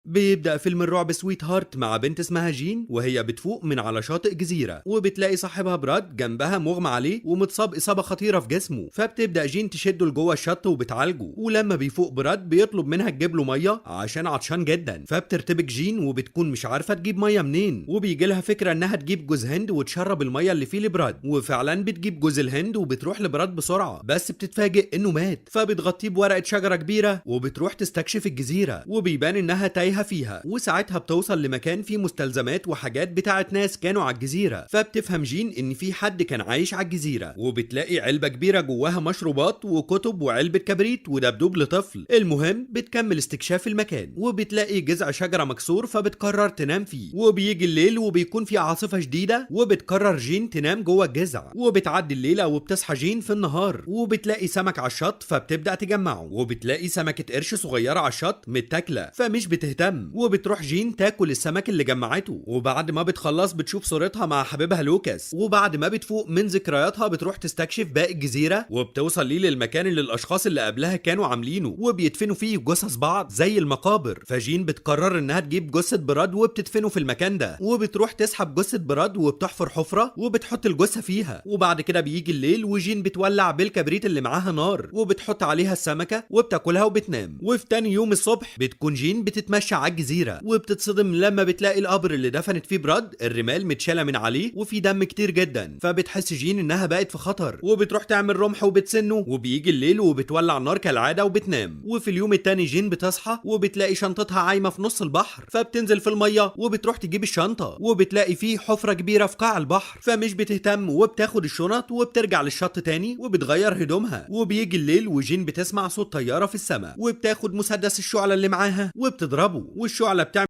بيبدأ فيلم الرعب Sweetheart مع بنت اسمها جين وهي بتفوق من على شاطئ جزيرة، وبتلاقي صاحبها براد جنبها مغمى عليه ومتصاب إصابة خطيرة في جسمه. فبتبدأ جين تشده لجوه الشط وبتعالجه، ولما بيفوق براد بيطلب منها تجيب له مية عشان عطشان جدا. فبترتبك جين وبتكون مش عارفة تجيب مية منين، وبيجي لها فكرة انها تجيب جوز هند وتشرب المية اللي فيه لبراد، وفعلا بتجيب جوز الهند وبتروح لبراد بسرعة، بس بتتفاجئ انه مات. فبتغطيه بورقة شجرة كبيرة وبتروح تستكشف الجزيرة، وبيبان انها تايهة فيها. وساعتها بتوصل لمكان فيه مستلزمات وحاجات بتاعت ناس كانوا على الجزيرة. فبتفهم جين ان في حد كان عايش على الجزيرة، وبتلاقي علبة كبيرة جواها مشروبات وكتب وعلبة كبريت ودبدوب لطفل. المهم بتكمل استكشاف المكان وبتلاقي جذع شجرة مكسور، فبتقرر تنام فيه. وبيجي الليل وبيكون في عاصفة شديدة، وبتقرر جين تنام جوه الجذع. وبتعدي الليلة وبتصحى جين في النهار وبتلاقي سمك على الشط، فبتبدأ تجمعه. وبتلاقي سمكة قرش صغيرة على الشط متاكلة، فمش بتهتم، وبتروح جين تاكل السمك اللي جمعته. وبعد ما بتخلص بتشوف صورتها مع حبيبها لوكاس، وبعد ما بتفوق من ذكرياتها بتروح تستكشف باقي الجزيرة، وبتوصل ليه للمكان اللي الأشخاص اللي قبلها كانوا عاملينه وبيدفنوا فيه جثث بعض زي المقابر. فجين بتقرر انها تجيب جثة براد وبتدفنه في المكان ده، وبتروح تسحب جثة براد وبتحفر حفرة وبتحط الجثة فيها. وبعد كده بيجي الليل وجين بتولع بالكبريت اللي معاها نار، وبتحط عليها السمكة وبتاكلها وبتنام. وفي تاني يوم الصبح بتكون جين بتتمشى على الجزيرة، وبتتصدم لما بتلاقي القبر اللي دفنت فيه براد الرمال متشالة من عليه وفي دم كتير جدا. فبتحس جين انها بقت في خطر، وبتروح تعمل رمح وبتسنه. وبيجي الليل وبتولع نار كالعادة وبتنام. وفي اليوم التاني جين بتصحى وبتلاقي شنطتها عايمة في نص البحر، فبتنزل في المية وبتروح تجيب الشنطة، وبتلاقي فيه حفرة كبيرة في قاع البحر، فمش بتهتم وبتاخد الشنط وبترجع للشط تاني وبتغير هدومها. وبيجي الليل وجين بتسمع صوت طيارة في السماء، وبتاخد مسدس الشعلة اللي معاها وبتضربه، والشعلة بتعمل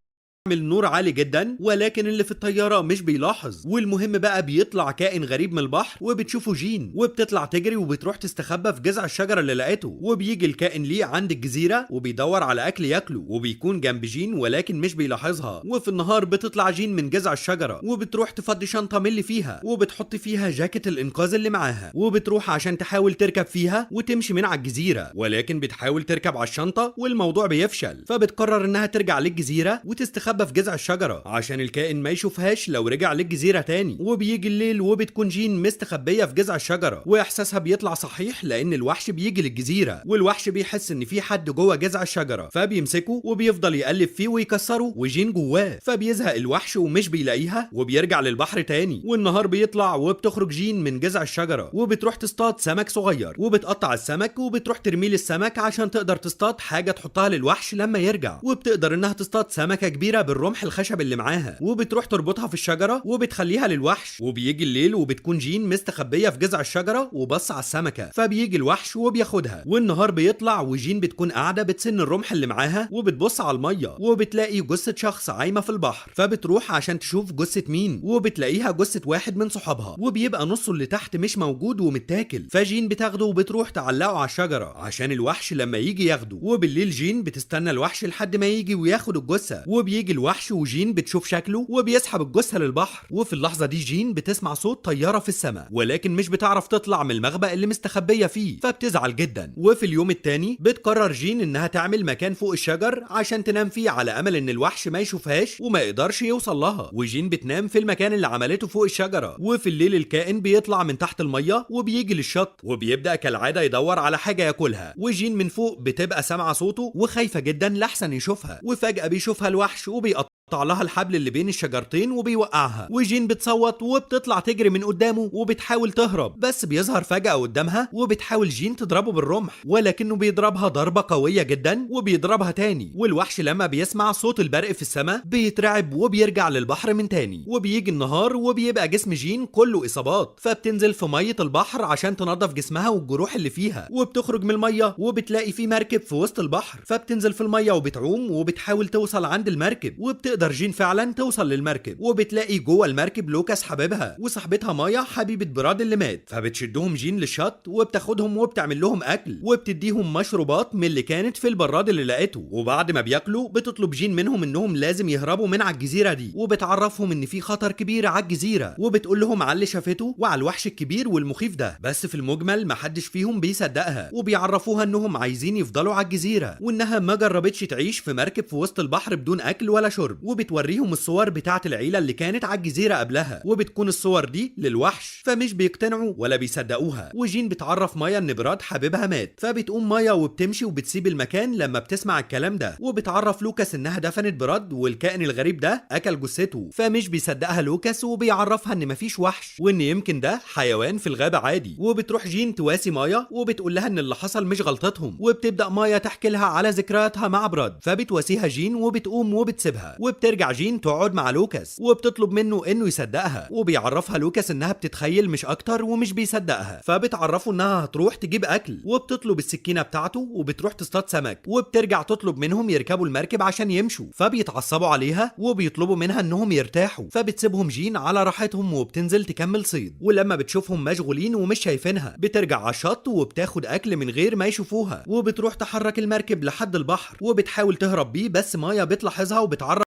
نور عالي جدا، ولكن اللي في الطيارة مش بيلاحظ. والمهم بقى بيطلع كائن غريب من البحر وبتشوفه جين، وبتطلع تجري وبتروح تستخبى في جذع الشجرة اللي لقيته. وبيجي الكائن ليه عند الجزيرة وبيدور على أكل ياكله، وبيكون جنب جين ولكن مش بيلاحظها. وفي النهار بتطلع جين من جذع الشجرة وبتروح تفضي شنطة من اللي فيها، وبتحط فيها جاكيت الإنقاذ اللي معاها، وبتروح عشان تحاول تركب فيها وتمشي من على الجزيرة، ولكن بتحاول تركب على الشنطة والموضوع بيفشل. فبتقرر انها ترجع للجزيرة وتستخبى في جذع الشجرة عشان الكائن ما يشوفهاش لو رجع للجزيرة تاني. وبيجي الليل وبتكون جين مستخبية في جذع الشجرة، واحساسها بيطلع صحيح لان الوحش بيجي للجزيرة، والوحش بيحس ان في حد جوه جذع الشجرة، فبيمسكه وبيفضل يقلب فيه ويكسره وجين جواه. فبيزهق الوحش ومش بيلاقيها وبيرجع للبحر تاني. والنهار بيطلع وبتخرج جين من جذع الشجرة وبتروح تصطاد سمك صغير، وبتقطع السمك وبتروح ترميه للسمك عشان تقدر تصطاد حاجة تحطها للوحش لما يرجع. وبتقدر انها تصطاد سمكة كبيرة بالرمح الخشب اللي معاها، وبتروح تربطها في الشجرة وبتخليها للوحش. وبيجي الليل وبتكون جين مستخبية في جذع الشجرة وبص على السمكة، فبيجي الوحش وبياخدها. والنهار بيطلع وجين بتكون قاعدة بتسن الرمح اللي معاها وبتبص على المية، وبتلاقي جثة شخص عايمة في البحر، فبتروح عشان تشوف جثة مين، وبتلاقيها جثة واحد من صحابها، وبيبقى نصه اللي تحت مش موجود ومتاكل. فجين بتاخده وبتروح تعلقه على الشجرة عشان الوحش لما يجي ياخده. وبالليل جين بتستنى الوحش لحد ما يجي وياخد الجثة، وبيجي الوحش وجين بتشوف شكله وبيسحب الجثة للبحر. وفي اللحظة دي جين بتسمع صوت طيارة في السماء، ولكن مش بتعرف تطلع من المخبأ اللي مستخبية فيه، فبتزعل جدا. وفي اليوم التاني بتقرر جين انها تعمل مكان فوق الشجر عشان تنام فيه على امل ان الوحش ما يشوفهاش وما يقدرش يوصل لها. وجين بتنام في المكان اللي عملته فوق الشجرة. وفي الليل الكائن بيطلع من تحت المية وبيجي للشط، وبيبدأ كالعادة يدور على حاجة ياكلها. وجين من فوق بتبقى سامعة صوته وخايفة جدا لحسن يشوفها، وفجأة بيشوفها الوحش وبيقطع لها الحبل اللي بين الشجرتين وبيوقعها. وجين بتصوت وبتطلع تجري من قدامه وبتحاول تهرب، بس بيظهر فجأة قدامها وبتحاول جين تضربه بالرمح، ولكنه بيضربها ضربة قوية جدا وبيضربها تاني. والوحش لما بيسمع صوت البرق في السماء بيترعب وبيرجع للبحر من تاني. وبيجي النهار وبيبقى جسم جين كله إصابات، فبتنزل في مية البحر عشان تنظف جسمها والجروح اللي فيها، وبتخرج من المية وبتلاقي في مركب في وسط البحر، فبتنزل في المية وبتعوم وبتحاول توصل عند المركب، وبتقدر وبتقدر جين فعلا توصل للمركب، وبتلاقي جوه المركب لوكاس حبيبها وصاحبتها مايا حبيبة براد اللي مات. فبتشدهم جين للشط وبتاخدهم وبتعمل لهم اكل وبتديهم مشروبات من اللي كانت في البراد اللي لقيته. وبعد ما بياكلوا بتطلب جين منهم انهم لازم يهربوا من على الجزيرة دي، وبتعرفهم ان في خطر كبير على الجزيرة، وبتقول لهم على اللي شافته وعلى الوحش الكبير والمخيف ده، بس في المجمل محدش فيهم بيصدقها، وبيعرفوها انهم عايزين يفضلوا على الجزيرة وانها ما جربتش تعيش في مركب في وسط البحر بدون اكل ولا شرب. وبتوريهم الصور بتاعه العيلة اللي كانت على الجزيرة قبلها، وبتكون الصور دي للوحش، فمش بيقتنعوا ولا بيصدقوها. وجين بتعرف مايا ان براد حبيبها مات، فبتقوم مايا وبتمشي وبتسيب المكان لما بتسمع الكلام ده، وبتعرف لوكاس انها دفنت براد والكائن الغريب ده اكل جثته، فمش بيصدقها لوكاس وبيعرفها ان مفيش وحش وان يمكن ده حيوان في الغابة عادي. وبتروح جين تواسي مايا وبتقول لها ان اللي حصل مش غلطتهم، وبتبدا مايا تحكي لها على ذكرياتها مع براد، فبتواسيها جين وبتقوم وبتسيبها. وبترجع جين تقعد مع لوكاس وبتطلب منه انه يصدقها، وبيعرفها لوكاس انها بتتخيل مش اكتر ومش بيصدقها، فبتعرفه انها هتروح تجيب اكل، وبتطلب السكينة بتاعته وبتروح تصطاد سمك، وبترجع تطلب منهم يركبوا المركب عشان يمشوا، فبيتعصبوا عليها وبيطلبوا منها انهم يرتاحوا، فبتسيبهم جين على راحتهم وبتنزل تكمل صيد. ولما بتشوفهم مشغولين ومش شايفينها بترجع على الشط وبتاخد اكل من غير ما يشوفوها، وبتروح تحرك المركب لحد البحر وبتحاول تهرب بيه، بس مايا بتلاحظها وبتعرف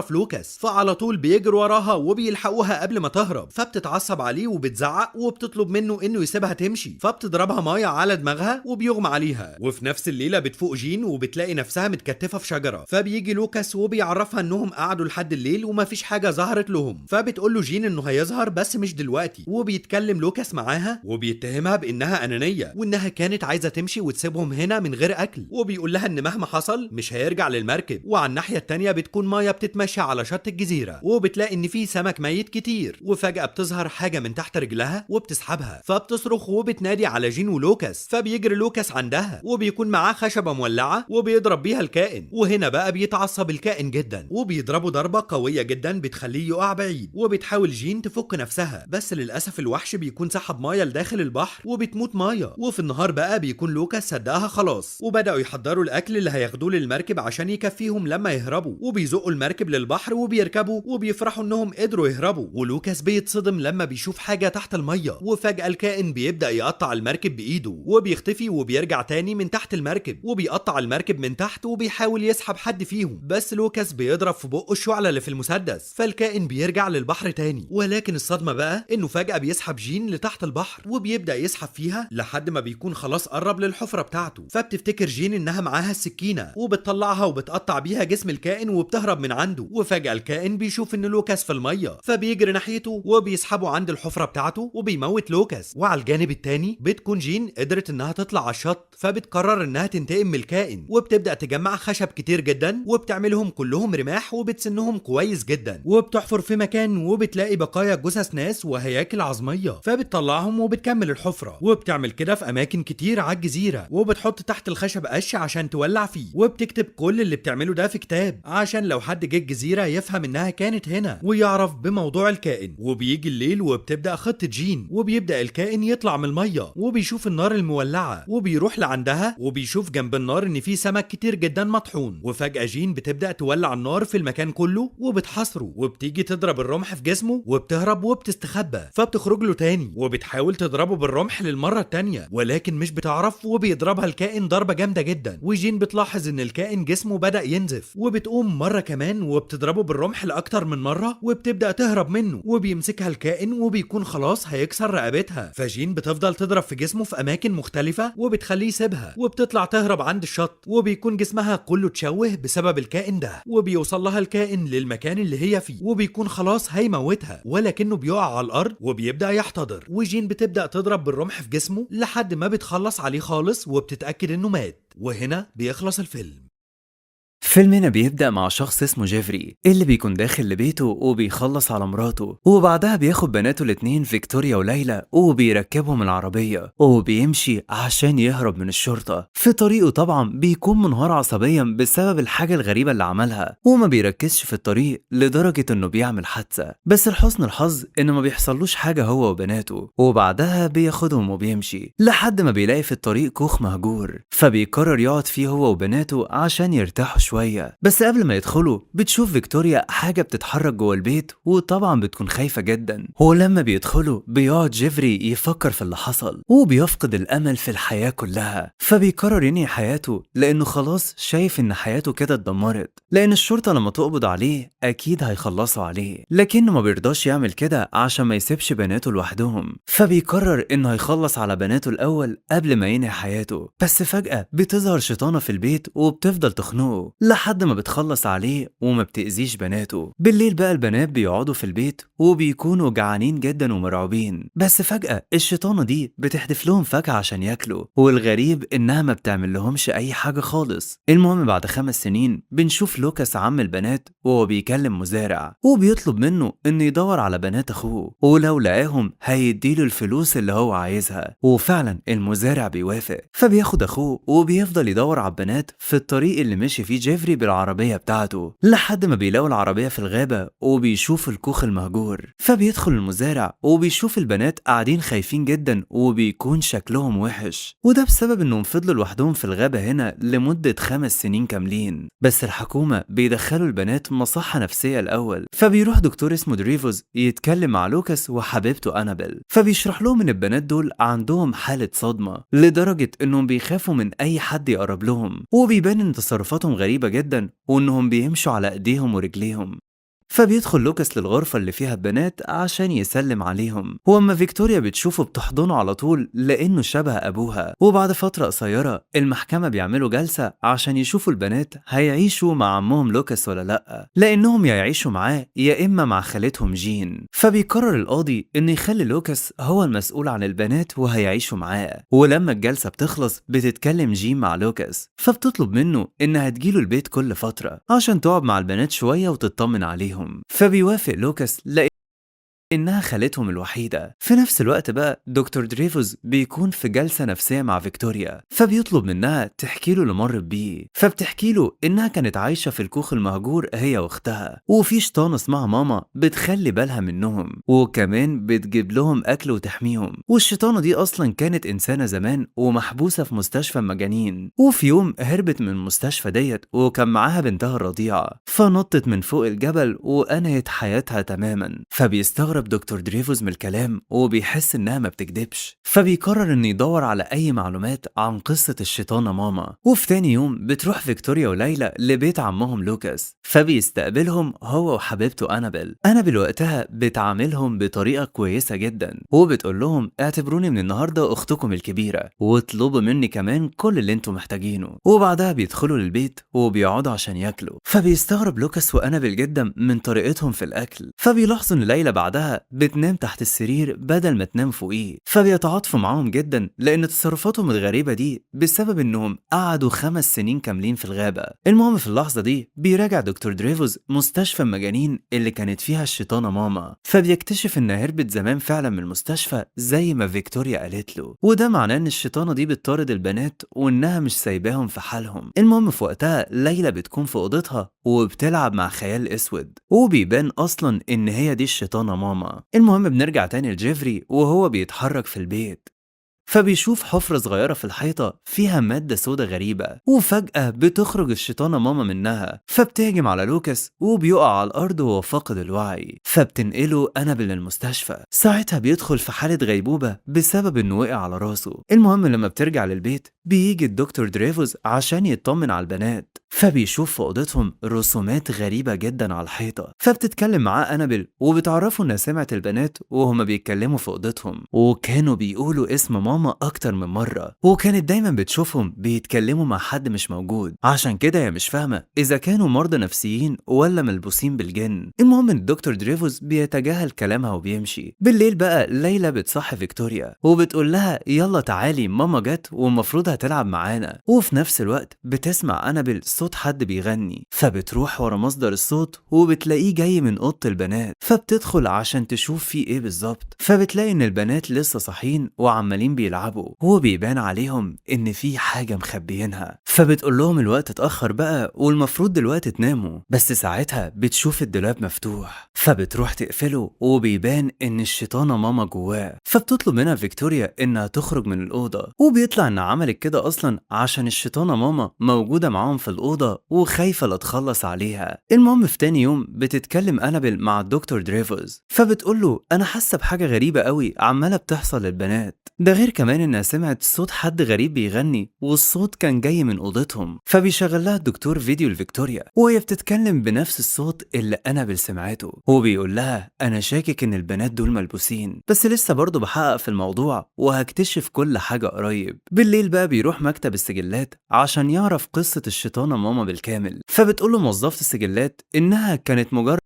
لوكاس، فعلى طول بيجروا وراها وبيلحقوها قبل ما تهرب، فبتتعصب عليه وبتزعق وبتطلب منه انه يسيبها تمشي، فبتضربها مايا على دماغها وبيغمى عليها. وفي نفس الليلة بتفوق جين وبتلاقي نفسها متكتفه في شجرة، فبيجي لوكاس وبيعرفها انهم قعدوا لحد الليل ومفيش حاجة ظهرت لهم، فبتقول له جين انه هيظهر بس مش دلوقتي. وبيتكلم لوكاس معاها وبيتهمها بانها انانية وانها كانت عايزه تمشي وتسيبهم هنا من غير اكل، وبيقول لها ان مهما حصل مش هيرجع للمركب. وعلى الناحية الثانية بتكون مايا بتتمشى على شط الجزيرة وبتلاقي ان في سمك ميت كتير، وفجأة بتظهر حاجة من تحت رجلها وبتسحبها، فبتصرخ وبتنادي على جين ولوكاس، فبيجري لوكاس عندها وبيكون معاه خشبة مولعة وبيضرب بيها الكائن. وهنا بقى بيتعصب الكائن جدا وبيضربه ضربة قوية جدا بتخليه يقع بعيد، وبتحاول جين تفك نفسها بس للأسف الوحش بيكون سحب مايا لداخل البحر وبتموت مايا. وفي النهار بقى بيكون لوكاس صدقها خلاص، وبدأوا يحضروا الأكل اللي هياخدوه للمركب عشان يكفيهم لما يهربوا، وبيزقوا المركب للبحر وبيركبوا وبيفرحوا انهم قدروا يهربوا. ولوكاس بيتصدم لما بيشوف حاجة تحت المية، وفجاة الكائن بيبدا يقطع المركب بايده وبيختفي وبيرجع تاني من تحت المركب وبيقطع المركب من تحت وبيحاول يسحب حد فيهم، بس لوكاس بيضرب في بقه الشعلة اللي في المسدس، فالكائن بيرجع للبحر تاني. ولكن الصدمة بقى انه فجاة بيسحب جين لتحت البحر وبيبدا يسحب فيها لحد ما بيكون خلاص قرب للحفره بتاعته، فبتفتكر جين انها معاها السكينة وبتطلعها وبتقطع بيها جسم الكائن وبتهرب من عنده. وفجأة الكائن بيشوف ان لوكاس في المية فبيجري ناحيته وبيسحبه عند الحفرة بتاعته وبيموت لوكاس. وعلى الجانب التاني بتكون جين قدرت انها تطلع على الشط، فبتقرر انها تنتقم من الكائن وبتبدأ تجمع خشب كتير جدا وبتعملهم كلهم رماح وبتسنهم كويس جدا، وبتحفر في مكان وبتلاقي بقايا جثث ناس وهياكل عظمية، فبتطلعهم وبتكمل الحفرة، وبتعمل كده في اماكن كتير على الجزيرة، وبتحط تحت الخشب قش عشان تولع فيه، وبتكتب كل اللي بتعمله ده في كتاب عشان لو حد جه الجزيرة يفهم انها كانت هنا ويعرف بموضوع الكائن. وبيجي الليل وبتبدأ خطة جين، وبيبدأ الكائن يطلع من المية وبيشوف النار المولعة وبيروح لعندها وبيشوف جنب النار ان في سمك كتير جدا مطحون. وفجأة جين بتبدأ تولع النار في المكان كله وبتحاصره، وبتيجي تضرب الرمح في جسمه وبتهرب وبتستخبى، فبتخرج له تاني وبتحاول تضربه بالرمح للمرة التانية ولكن مش بتعرف، وبيضربها الكائن ضربة جامدة جدا. وجين بتلاحظ ان الكائن جسمه بدأ ينزف، وبتقوم مرة كمان وبتضربه بالرمح لأكتر من مرة وبتبدأ تهرب منه، وبيمسكها الكائن وبيكون خلاص هيكسر رقبتها، فجين بتفضل تضرب في جسمه في أماكن مختلفة وبتخليه يسيبها، وبتطلع تهرب عند الشط، وبيكون جسمها كله تشوه بسبب الكائن ده. وبيوصل لها الكائن للمكان اللي هي فيه وبيكون خلاص هيموتها، ولكنه بيقع على الأرض وبيبدأ يحتضر، وجين بتبدأ تضرب بالرمح في جسمه لحد ما بتخلص عليه خالص وبتتأكد إنه مات. وهنا بيخلص الفيلم. فيلمنا بيبدأ مع شخص اسمه جيفري اللي بيكون داخل لبيته وبيخلص على مراته، وبعدها بياخد بناته الاتنين فيكتوريا وليلى وبيركبهم العربية وبيمشي عشان يهرب من الشرطة. في طريقه طبعا بيكون منهار عصبيا بسبب الحاجة الغريبة اللي عملها، وما بيركزش في الطريق لدرجة انه بيعمل حادثة، بس لحسن الحظ انه ما بيحصلوش حاجة هو وبناته. وبعدها بياخدهم وبيمشي لحد ما بيلاقي في الطريق كوخ مهجور، فبيقرر يقعد فيه هو وبناته عشان يرتاحوا شوية. شوية. بس قبل ما يدخلوا بتشوف فيكتوريا حاجة بتتحرك جوه البيت، وطبعا بتكون خايفة جدا. ولما بيدخلوا بيقعد جيفري يفكر في اللي حصل وبيفقد الأمل في الحياة كلها، فبيقرر ينهي حياته لأنه خلاص شايف إن حياته كده اتدمرت، لأن الشرطة لما تقبض عليه أكيد هيخلصوا عليه، لكنه ما بيرضاش يعمل كده عشان ما يسيبش بناته لوحدهم، فبيقرر إنه هيخلص على بناته الأول قبل ما ينهي حياته. بس فجأة بتظهر شيطانة في البيت وبتفضل تخنقه لحد ما بتخلص عليه وما بتأذيش بناته. بالليل بقى البنات بيقعدوا في البيت وبيكونوا جعانين جدا ومرعوبين، بس فجأة الشيطانة دي بتحدف لهم فاكهة عشان ياكلوا، والغريب إنها ما بتعمل لهمش أي حاجة خالص. المهم بعد 5 سنين بنشوف لوكاس عم البنات وهو بيكلم مزارع وبيطلب منه إنه يدور على بنات أخوه، ولو لقاهم هيديله الفلوس اللي هو عايزها، وفعلا المزارع بيوافق. فبياخد أخوه وبيفضل يدور على البنات في الطريق اللي مشي فيه جيفري بالعربية بتاعته، لحد ما بيلاقوا العربية في الغابة وبيشوف الكوخ المهجور. فبيدخل المزارع وبيشوف البنات قاعدين خايفين جدا وبيكون شكلهم وحش، وده بسبب انهم فضلوا لوحدهم في الغابة هنا لمدة 5 سنين كاملين. بس الحكومة بيدخلوا البنات مصحة نفسية الأول، فبيروح دكتور اسمه دريفوز يتكلم مع لوكاس وحبيبته أنابيل، فبيشرح لهم ان البنات دول عندهم حالة صدمة لدرجة انهم بيخافوا من اي حد يقرب لهم، وبيبان ان تصرفاتهم غريبة جدا وانهم بيمشوا على ايديهم ورجليهم. فبيدخل لوكاس للغرفة اللي فيها البنات عشان يسلم عليهم، واما فيكتوريا بتشوفه بتحضنه على طول لانه شبه ابوها. وبعد فترة قصيرة المحكمة بيعملوا جلسة عشان يشوفوا البنات هيعيشوا مع عمهم لوكاس ولا لأ، لانهم يا يعيشوا معاه يا اما مع خالتهم جين. فبيقرر القاضي انه يخلي لوكاس هو المسؤول عن البنات وهيعيشوا معاه. ولما الجلسة بتخلص بتتكلم جين مع لوكاس، فبتطلب منه انها تجيله البيت كل فترة عشان تقعد مع البنات شوية وتطمن عليهم، فبيوافق لوكاس لأنها خالتهم الوحيدة. في نفس الوقت بقى دكتور دريفوز بيكون في جلسة نفسية مع فيكتوريا، فبيطلب منها تحكي له اللي مرت بيه، فبتحكي له إنها كانت عايشة في الكوخ المهجور هي وأختها، وفي شيطانة اسمها ماما بتخلي بالها منهم وكمان بتجيب لهم أكل وتحميهم، والشيطانة دي أصلا كانت إنسانة زمان ومحبوسة في مستشفى مجانين، وفي يوم هربت من المستشفى ديت وكان معاها بنتها الرضيعة، فنطت من فوق الجبل وأنهت حياتها تماما. فبيستغرب دكتور دريفوز من الكلام وبيحس انها ما بتكدبش، فبيقرر انه يدور على اي معلومات عن قصة الشيطانة ماما. وفي تاني يوم بتروح فيكتوريا وليلى لبيت عمهم لوكاس، فبيستقبلهم هو وحبيبته أنابيل. أنابيل وقتها بتعاملهم بطريقة كويسة جدا وبتقول لهم اعتبروني من النهاردة اختكم الكبيرة واطلبوا مني كمان كل اللي انتم محتاجينه. وبعدها بيدخلوا للبيت وبيقعدوا عشان ياكلوا، فبيستغرب لوكاس وأنابيل جدا من طريقتهم في الاكل، فبيلاحظوا ان ليلى بعدها بتنام تحت السرير بدل ما تنام فوقيه، فبيتعاطفوا معاهم جدا لان تصرفاتهم الغريبة دي بسبب انهم قعدوا 5 سنين كاملين في الغابة. المهم في اللحظة دي بيراجع دكتور دريفوز مستشفى المجانين اللي كانت فيها الشيطانه ماما، فبيكتشف انها هربت زمان فعلا من المستشفى زي ما فيكتوريا قالت له، وده معناه ان الشيطانه دي بتطارد البنات وانها مش سايباهم في حالهم. المهم في وقتها ليلى بتكون في اوضتها وبتلعب مع خيال اسود، وبيبان اصلا ان هي دي الشيطانه ماما. المهم بنرجع تاني لجيفري وهو بيتحرك في البيت، فبيشوف حفرة صغيرة في الحيطة فيها مادة سودة غريبة، وفجأة بتخرج الشيطانة ماما منها، فبتهجم على لوكاس وبيقع على الأرض وهو فاقد الوعي، فبتنقله أنابيل للمستشفى. ساعتها بيدخل في حالة غيبوبة بسبب إنه وقع على راسه. المهم لما بترجع للبيت بيجي الدكتور دريفوز عشان يطمن على البنات، فبيشوف في اوضتهم رسومات غريبة جدا على الحيطة، فبتتكلم معاه أنابيل وبتعرفه انها سمعت البنات وهما بيتكلموا في اوضتهم، وكانوا بيقولوا اسم ماما أكتر من مرة، وكانت دايما بتشوفهم بيتكلموا مع حد مش موجود، عشان كده هي مش فاهمة إذا كانوا مرضى نفسيين ولا ملبوسين بالجن. المهم إن الدكتور دريفوز بيتجاهل كلامها وبيمشي. بالليل بقى ليلى بتصحي فيكتوريا وبتقول لها يلا تعالي ماما جت والمفروض هتلعب معانا، وفي نفس الوقت بتسمع أنابيل صوت حد بيغني، فبتروح ورا مصدر الصوت وبتلاقيه جاي من اوضة البنات، فبتدخل عشان تشوف فيه ايه بالظبط، فبتلاقي ان البنات لسه صاحيين وعمالين بيلعبوا، وبيبان عليهم ان في حاجة مخبيينها، فبتقول لهم الوقت اتاخر بقى والمفروض دلوقتي تناموا. بس ساعتها بتشوف الدولاب مفتوح، فبتروح تقفله وبيبان ان الشيطانه ماما جواه، فبتطلب منها فيكتوريا انها تخرج من الاوضة، وبيطلع انها عملت كده أصلا عشان الشيطانة ماما موجودة معاهم في الأوضة وخايفة لا تخلص عليها. المهم في تاني يوم بتتكلم أنابل مع الدكتور دريفوز، فبتقول له أنا حاسة بحاجة غريبة قوي عمالة بتحصل للبنات، ده غير كمان إنها سمعت صوت حد غريب بيغني والصوت كان جاي من أوضتهم. فبيشغل لها الدكتور فيديو لفيكتوريا وهي بتتكلم بنفس الصوت اللي أنابل سمعته، وبيقول لها أنا شاكك إن البنات دول ملبوسين، بس لسه برضه بحقق في الموضوع وهكتشف كل حاجة قريب. بالليل بقى بيروح مكتب السجلات عشان يعرف قصة الشيطانة ماما بالكامل، فبتقول له موظفة السجلات إنها كانت مجرد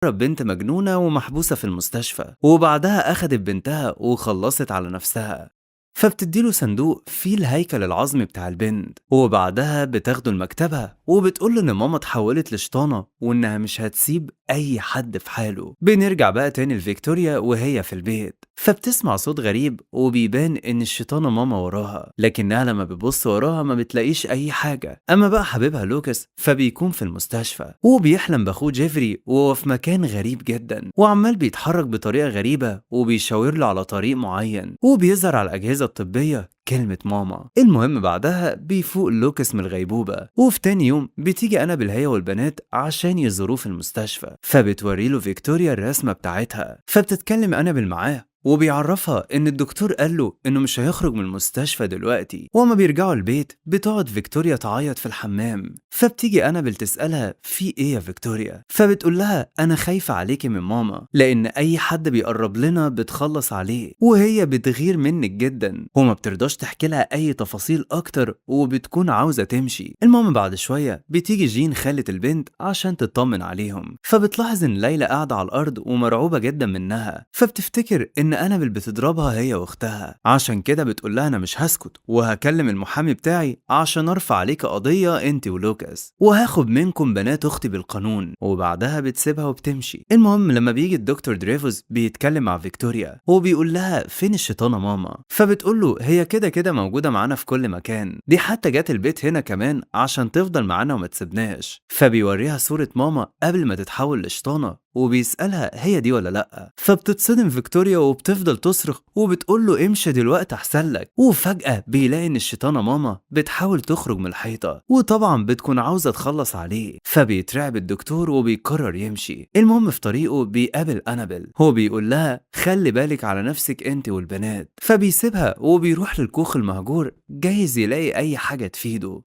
بنت مجنونة ومحبوسة في المستشفى، وبعدها أخدت بنتها وخلصت على نفسها. فبتديله صندوق فيه الهيكل العظمي بتاع البنت، وبعدها بتاخده لمكتبها وبتقوله إن ماما اتحولت لشيطانة وإنها مش هتسيب أي حد في حاله. بنرجع بقى تاني لفيكتوريا وهي في البيت، فبتسمع صوت غريب وبيبان إن الشيطانة ماما وراها، لكنها لما بتبص وراها ما بتلاقيش أي حاجة. أما بقى حبيبها لوكاس فبيكون في المستشفى وبيحلم بأخوه جيفري وهو في مكان غريب جدا، وعمال بيتحرك بطريقة غريبة وبيشاور له على طريق معين، وبيظهر على الأجهزة الطبية كلمة ماما. المهم بعدها بيفوق لوكاس من الغيبوبة، وفي تاني يوم بتيجي أنابل هي والبنات عشان يزوروه في المستشفى، فبتوريله فيكتوريا الرسمة بتاعتها، فبتتكلم أنابل معاه وبيعرفها إن الدكتور قال له إنه مش هيخرج من المستشفى دلوقتي. وما بيرجعوا البيت بتقعد فيكتوريا تعيط في الحمام، فبتيجي أنابل تسألها في إيه يا فيكتوريا، فبتقول لها أنا خايفة عليكي من ماما لأن أي حد بيقرب لنا بتخلص عليه، وهي بتغير منك جدا، وما بترضاش تحكي لها أي تفاصيل أكتر وبتكون عاوزة تمشي. المهم بعد شوية بتيجي جين خالة البنت عشان تطمن عليهم، فبتلاحظ إن ليلى قاعدة على الأرض ومرعوبة جدا منها، فبتفتكر إن أنابل بتضربها هي واختها، عشان كده بتقول لها أنا مش هسكت وهكلم المحامي بتاعي عشان أرفع عليك قضية أنت ولوكاس وهاخد منكم بنات أختي بالقانون. وبعدها بتسيبها وبتمشي. المهم لما بيجي الدكتور دريفوز بيتكلم مع فيكتوريا وبيقول لها فين الشيطانة ماما، فبتقول له هي كده كده موجودة معانا في كل مكان، دي حتى جت البيت هنا كمان عشان تفضل معانا وما تسيبناش. فبيوريها صورة ماما قبل ما تتحول لشيطانة وبيسألها هي دي ولا لأ، فبتتصدم فيكتوريا وبتفضل تصرخ وبتقول له امشي دلوقتي احسن لك. وفجأة بيلاقي ان الشيطانة ماما بتحاول تخرج من الحيطة، وطبعا بتكون عاوزة تخلص عليه، فبيترعب الدكتور وبيقرر يمشي. المهم في طريقه بيقابل أنابل، هو بيقول لها خلي بالك على نفسك انت والبنات، فبيسيبها وبيروح للكوخ المهجور جايز يلاقي اي حاجة تفيده،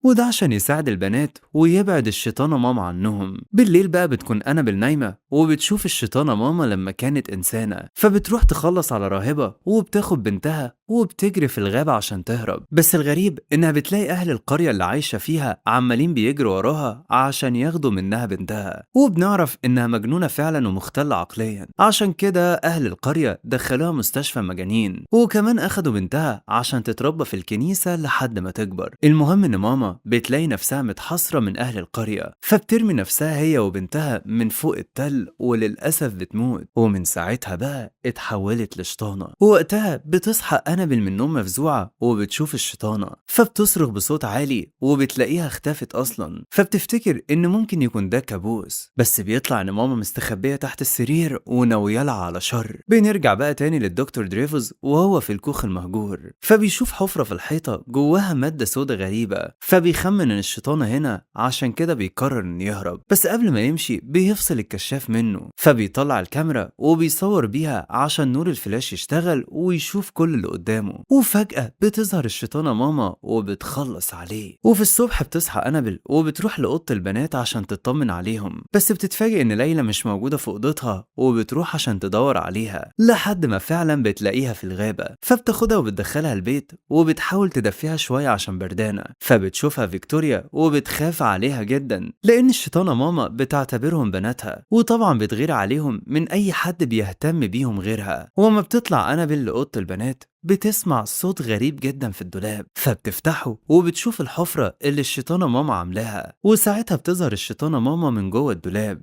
وده عشان يساعد البنات ويبعد الشيطانة ماما عنهم. بالليل بقى بتكون أنابل نايمة وبتشوف الشيطانة ماما لما كانت إنسانة، فبتروح تخلص على راهبة وبتاخد بنتها وبتجري في الغابة عشان تهرب. بس الغريب إنها بتلاقي أهل القرية اللي عايشة فيها عمالين بيجروا وراها عشان ياخدوا منها بنتها، وبنعرف إنها مجنونة فعلا ومختلة عقليا، عشان كده أهل القرية دخلوها مستشفى مجانين، وكمان أخدوا بنتها عشان تتربى في الكنيسة لحد ما تكبر. المهم إن ماما بتلاقي نفسها متحصرة من أهل القرية، فبترمي نفسها هي وبنتها من فوق التل وللأسف بتموت، ومن ساعتها بقى اتحولت لشيطانة. ووقتها بتصحى أنابل من النوم مفزوعة وبتشوف الشيطانة، فبتصرخ بصوت عالي وبتلاقيها اختفت أصلا، فبتفتكر إن ممكن يكون ده كابوس، بس بيطلع إن ماما مستخبية تحت السرير وناوية على شر. بنرجع بقى تاني للدكتور دريفوز وهو في الكوخ المهجور، فبيشوف حفرة في الحيطة جواها مادة سودة غريبة، فبيخمن إن الشيطانة هنا، عشان كده بيقرر إنه يهرب. بس قبل ما يمشي بيفصل الكشاف منه، فبيطلع الكاميرا وبيصور بيها عشان نور الفلاش يشتغل ويشوف كل اللي قدامه. وفجأة بتظهر الشيطانة ماما وبتخلص عليه. وفي الصبح بتصحى أنابل وبتروح لأوضة البنات عشان تطمن عليهم، بس بتتفاجئ إن ليلى مش موجودة في أوضتها، وبتروح عشان تدور عليها لحد ما فعلا بتلاقيها في الغابة، فبتاخدها وبتدخلها البيت وبتحاول تدفيها شوية عشان بردانة. فبتشوفها فيكتوريا وبتخاف عليها جدا لأن الشيطانة ماما بتعتبرهم بناتها، وطبعا بتغير عليهم من أي حد بيهتم بيهم غيرها. وما بتطلع أنابل لأوضة البنات بتسمع صوت غريب جدا في الدولاب، فبتفتحه وبتشوف الحفرة اللي الشيطانة ماما عاملاها، وساعتها بتظهر الشيطانة ماما من جوه الدولاب.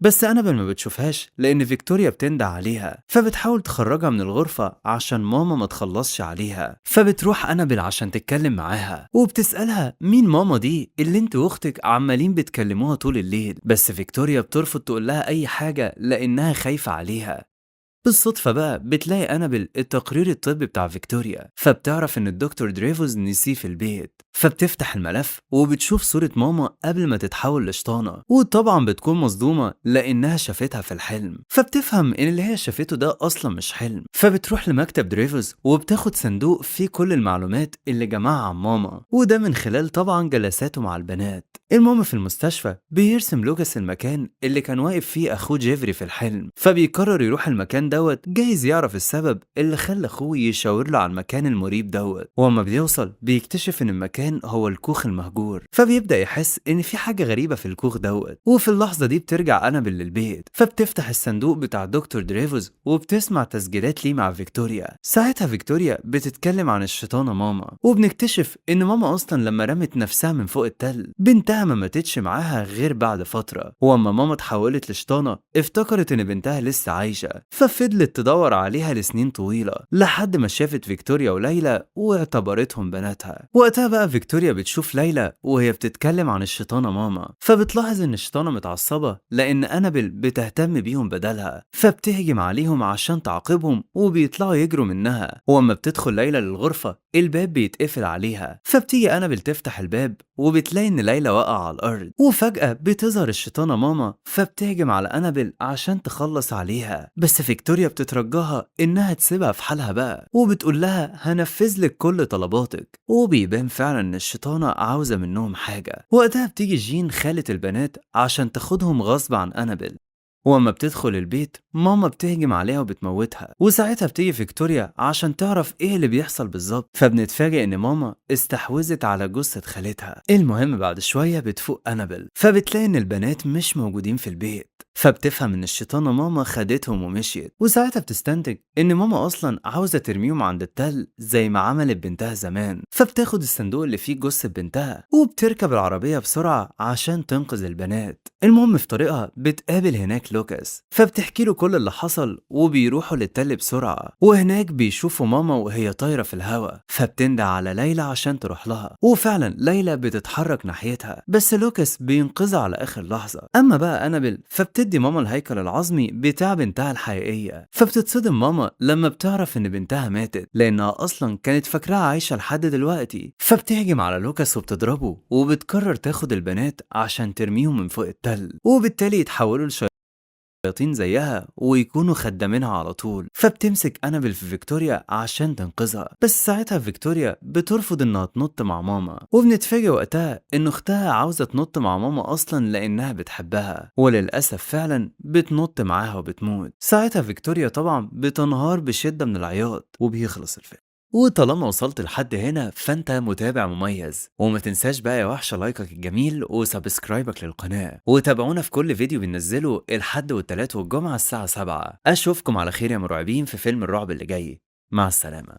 بس أنابل ما بتشوفهاش لأن فيكتوريا بتندع عليها، فبتحاول تخرجها من الغرفة عشان ماما ما تخلصش عليها. فبتروح أنابل عشان تتكلم معاها وبتسألها مين ماما دي اللي انت واختك عمالين بتكلموها طول الليل، بس فيكتوريا بترفض تقول لها أي حاجة لأنها خايفة عليها. بالصدفة بقى بتلاقي أنابل التقرير الطبي بتاع فيكتوريا، فبتعرف إن الدكتور دريفوز نسيه في البيت، فبتفتح الملف وبتشوف صورة ماما قبل ما تتحول لشطانة، وطبعا بتكون مصدومة لأنها شافتها في الحلم، فبتفهم إن اللي هي شافته ده أصلا مش حلم. فبتروح لمكتب دريفوز وبتاخد صندوق فيه كل المعلومات اللي جمعها عن ماما، وده من خلال طبعا جلساته مع البنات. المهم في المستشفى بيرسم لوكاس المكان اللي كان واقف فيه أخوه جيفري في الحلم، فبيقرر يروح المكان دوت جايز يعرف السبب اللي خلى أخوه يشاور له على المكان المريب دوت. وأما بيوصل بيكتشف إن المكان هو الكوخ المهجور، فبيبدأ يحس إن في حاجة غريبة في الكوخ دوت. وفي اللحظة دي بترجع أنابل للبيت، فبتفتح الصندوق بتاع دكتور دريفوز وبتسمع تسجيلات ليه مع فيكتوريا. ساعتها فيكتوريا بتتكلم عن الشيطانة ماما، وبنكتشف إن ماما أصلا لما رمت نفسها من فوق التل بنتها ما ماتتش معاها غير بعد فترة، وأما ماما اتحولت لشيطانة افتكرت إن بنتها لسه عايشة، ففضلت تدور عليها لسنين طويلة لحد ما شافت فيكتوريا وليلى واعتبرتهم بناتها. وقتها بقى فيكتوريا بتشوف ليلى وهي بتتكلم عن الشيطانة ماما، فبتلاحظ إن الشيطانة متعصبة لأن أنابل بتهتم بيهم بدلها، فبتهجم عليهم عشان تعاقبهم وبيطلعوا يجروا منها. وأما بتدخل ليلى للغرفة الباب بيتقفل عليها، فبتيجي أنابل تفتح الباب وبتلاقي إن ليلى واقعة على الأرض، وفجأة بتظهر الشيطانة ماما فبتهجم على أنابل عشان تخلص عليها، بس فيكتوريا بتترجاها إنها تسيبها في حالها بقى، وبتقول لها هنفذ لك كل طلباتك، وبيبان فعلا إن الشيطانة عاوزة منهم حاجة. وقتها بتيجي جين خالة البنات عشان تاخدهم غصب عن أنابل، وأما بتدخل البيت ماما بتهجم عليها وبتموتها، وساعتها بتيجي فيكتوريا عشان تعرف ايه اللي بيحصل بالظبط، فبنتفاجئ ان ماما استحوذت على جثة خالتها. المهم بعد شوية بتفوق أنابل، فبتلاقي ان البنات مش موجودين في البيت، فبتفهم ان الشيطانة ماما خدتهم ومشيت، وساعتها بتستنتج ان ماما اصلا عاوزة ترميهم عند التل زي ما عملت بنتها زمان، فبتاخد الصندوق اللي فيه جثة بنتها وبتركب العربية بسرعة عشان تنقذ البنات. المهم في طريقها بتقابل هناك لوكاس، فبتحكي له كل اللي حصل وبيروحوا للتل بسرعة، وهناك بيشوفوا ماما وهي طايرة في الهواء، فبتندى على ليلى عشان تروح لها، وفعلا ليلى بتتحرك ناحيتها بس لوكاس بينقذها على آخر لحظة. أما بقى أنابل فبتدي ماما الهيكل العظمي بتاع بنتها الحقيقية، فبتتصدم ماما لما بتعرف إن بنتها ماتت لأنها أصلا كانت فاكراها عايشة لحد دلوقتي، فبتهجم على لوكاس وبتضربه وبتقرر تاخد البنات عشان ترميهم من فوق التل، وبالتالي يتحولوا لشياطين زيها ويكونوا خدامينها على طول. فبتمسك أنابل في فيكتوريا عشان تنقذها، بس ساعتها فيكتوريا بترفض انها تنط مع ماما، وبنتفاجئ وقتها ان اختها عاوزة تنط مع ماما اصلا لانها بتحبها، وللاسف فعلا بتنط معاها وبتموت. ساعتها فيكتوريا طبعا بتنهار بشدة من العياط وبيخلص الفيلم. وطالما وصلت لحد هنا فانت متابع مميز، وما تنساش بقى يا وحش لايكك الجميل و subscribe ك للقناة، وتابعونا في كل فيديو بننزله الحد والتلات والجمعة الساعة 7. اشوفكم على خير يا مرعبين في فيلم الرعب اللي جاي. مع السلامة.